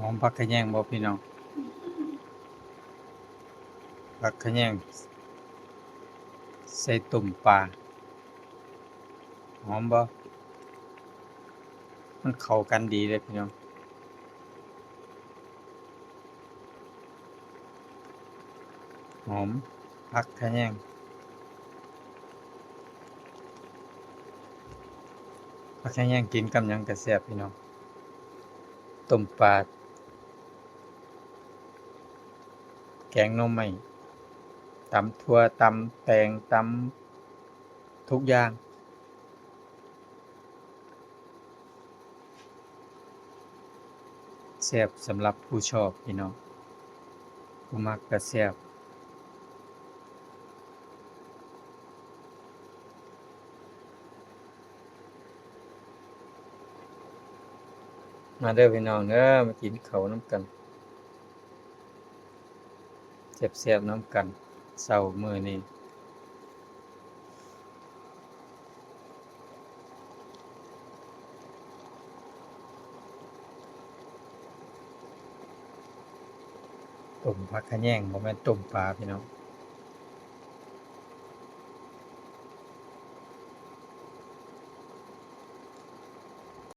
ຫອມຜັກຂະແຍງບໍ່ພີ່ນ້ອງ? ຜັກຂະແຍງໃສ່ຕົ້ມປາ ຫອມບໍ່? ມັນເຂົ້າກັນດີເດ້ພີ່ນ້ອງ. ຫອມຜັກຂະແຍງ ຜັກຂະແຍງກິນກັບຫຍັງກະແຊບພີ່ນ້ອງ. ຕົ້ມປາ ແກງໜໍ່ໄມ້ ຕຳຖົ່ວ ຕຳແຕງ ຕຳທຸກຢ່າງ ແຊບສຳລັບຜູ້ຊອບພີ່ນ້ອງ ຜູ້ມັກກະແຊບ. ມາເດີພີ່ນ້ອງເດີ ມາກິນເຂົ້ານຳກັນ ແຊບໆນຳກັນເຊົ້າມື້ນີ້. ຕົ້ມຜັກຂະແຍງ ບໍ່ແມ່ນຕົ້ມປາພີ່ນ້ອງ.